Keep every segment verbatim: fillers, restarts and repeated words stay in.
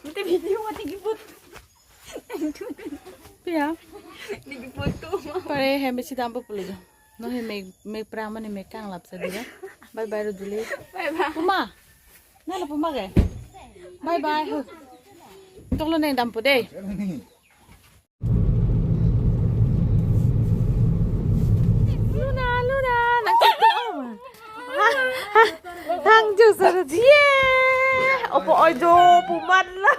Mate video mate kiput. Pia. Lagi foto. Pare hem isi dampo pulo jo. No hem me me prama ni me kang lap sa dira. Bye bye Rujuli. Bye bye. Puma. Na lo puma ke. Bye bye. Ho. Toklo neng dampo dei. Luna, Luna, nang kito ama. Hang jo sara jie. Opo ojo puman lo.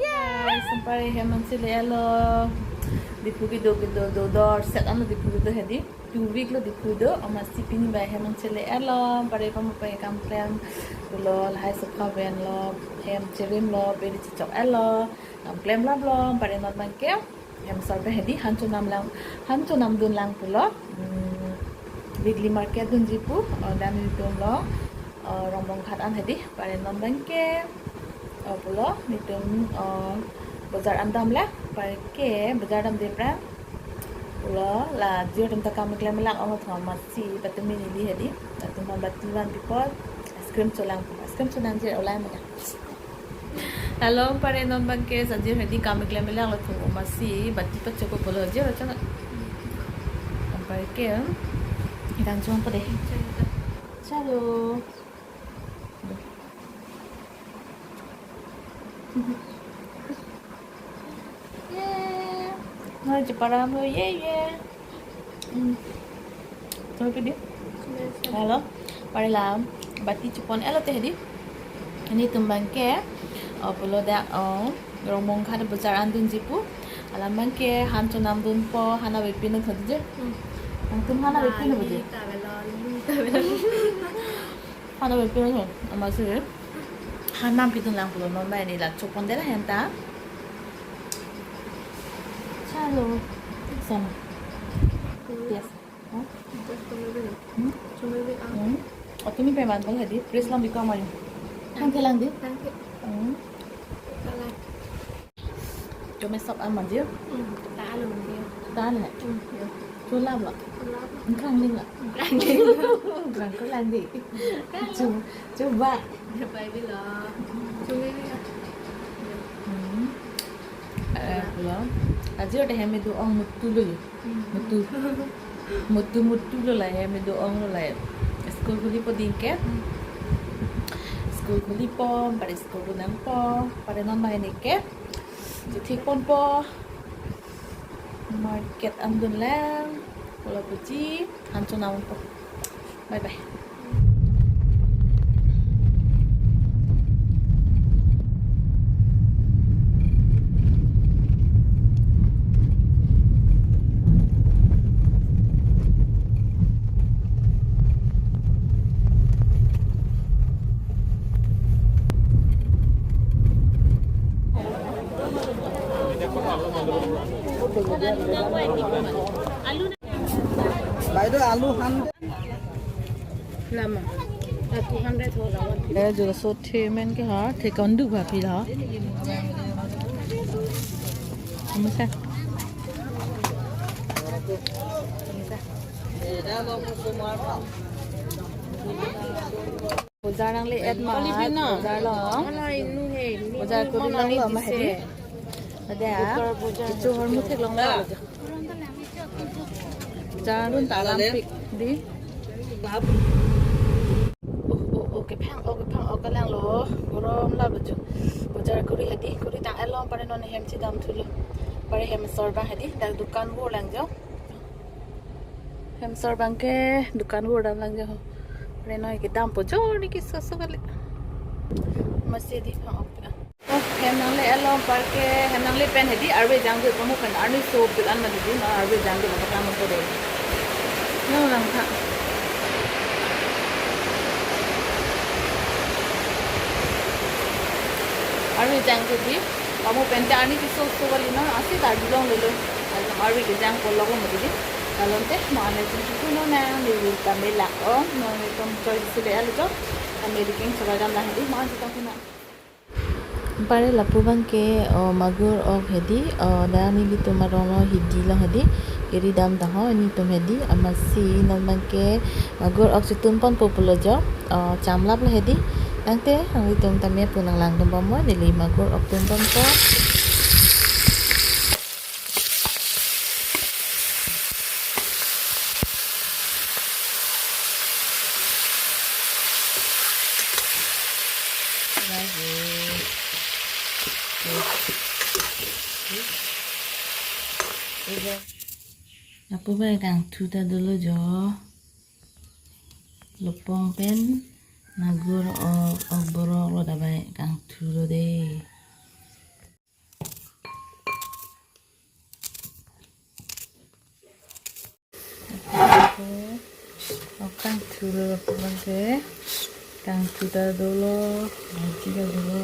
Yes, sampai hem nangchele alo. Diphu kedo kedo do dor set ano Diphu kedo hedi. Two week lo Diphu do, amatsi pini bai hem nangchele alo. Pare pamo pai kam klem. Pulo lahai sopha ven lo, hem cherim lo, beri chichok alo. Kam klem lap lo, pare non bangke. Hem sor pen hedi, han chonam lang, han chonam dun lang pulo. Hmm, weekly market dunji pu, oh, dan itum lo, oh, Rongbong Ghat an hedi, pare non bangke. Oh, pulo, nitum, oh, bazar an dam lang, pare ke, bazar dam de prang. Pulo, la, jio tum ta kam klem lang, oh, thom amatsi, patumi neli hedi, latum bati van pipo, ice cream cholang, ice cream cholang je, olai maka. Hello, pare non bangke sajir hedi kam klem lang lo thung amatsi bati pachoko pulo je rachana. Pare ke idan chong pade. Chalo. Ye. Nang cheparam lo ye ye. Hmm. Tupi di. Hello. Pare la bati chepon elo te hedi. Nitum bangke, oh, pulo dak, oh, Rongbong Ghat bazar an dunji pu. Alam bangke han chonam dunpo, han avepin thodi je. Hmm. Nangtum han avepin bodi. Tawelo, tawelo. Han avepin thon, amatsi. Han nam pidun lang pulo non bai ni la chepon de la henta. Chalo. Sama. Yes. Hmm? Hmm? Oh, tumi payment bang hedi, press lang bikam ayo. Thank you lang di. Thank you. Hmm. Salam. Tumi sop am mandir. Hmm. Tahan lo mandir. Tahan lo. Hmm. Chula ba. Chula. Engkang ling la. Engkang ling. Engkang ko lang di. Chu, chuba. Dia pai bilo. Chula. Hmm. Eh, pulo. Aji ode hem do-ong mutu lo. Mutu. Mutu mutu lo la hem do-ong lo la. School khulipo ding ke. School khulipo, pare school dunangpo, pare non bai ni ke. Chethik ponpo. Market an dun lang. Pulo puji, han chonam po. Bye bye. Baideo, alu han. Lama. Ah, two hundred ho lawan. Eh, jo so the men ke ha, the kondu bha phi ha. Hamsa. Bojar nangle-et ma, bojar lo. Bojar kori longlo ma hedi. Ada. Bojar. Kecho ahormu theklonglo. Bojar dun ta alam pik di. Oh, oh, oh, kephang, oh, kephang, oh, kalanglo. Gorom lap lo jo. Bojar kori hedi, kori tang-etlo, pare non hem chedam thulo. Pare hem sor bang hedi, dak dukan bur lang jo. Hem sor bang ke dukan bur dam lang jo. Reno ke dampo jor ni keso so kali. Amatsi di phang ok. Oh, hem nangle-etlo parke, hem nangle pen hedi arve jangjo pamo pen arni so pil an ma hedi ma arve jangjo ma paklang ko de. No lang tha. Arve jangjo di. Pamo pen te arni keso so kali no, asi ta arjulong lelo. Along arve kejang ko logo mo di. Along te mo ane jin kiku no na ni wi ta me lak o, no ni tom choi si le alo jo. Kami diking sebadan lah di mo anji tong na. Pare lapu bang ke, o, magur ok hedi, o, dak nelitum arong lo hidi lo hedi, kiri dam ta ho, nelitum hedi, amatsi non bang ke, magur ok chetun ponpo pulo jo, o, chamlap lo hedi, Tangte nanglitum tame pu nang langdun bomnon, neli magur ok dun bompo. Lapu bai kangthu ta dolo jo. Lopong pen magur o, ok borok lo, dabai kangthu lo de. Ok, kangthu lo, lapu pen ke kangthu ta dolo, bhaji ta dolo.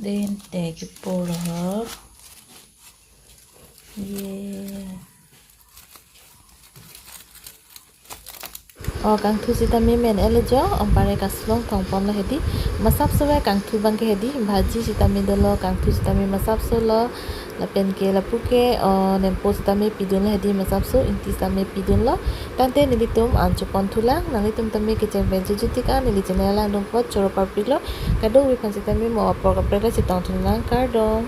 Den te kipo lo ho. Ye. O kangthu sitame men-et lo jo, ompare kaslong thongpon lo hedi. Masapso bai kangthu abang ke hedi, bhaji sitame dolo, kangthu sitame masapso lo. Lapen ke lapu ke, o, nempo sitame pidun lo hedi masapso, ingti sitame pidun lo. Tangte nelitum an chepon thulang, nanglitum tame kecheng pen chejut tik an neli channel langdun apot choro parpik lo. Kadokave aphan sitame mo apor kaprek ta chetong thulang, kardom.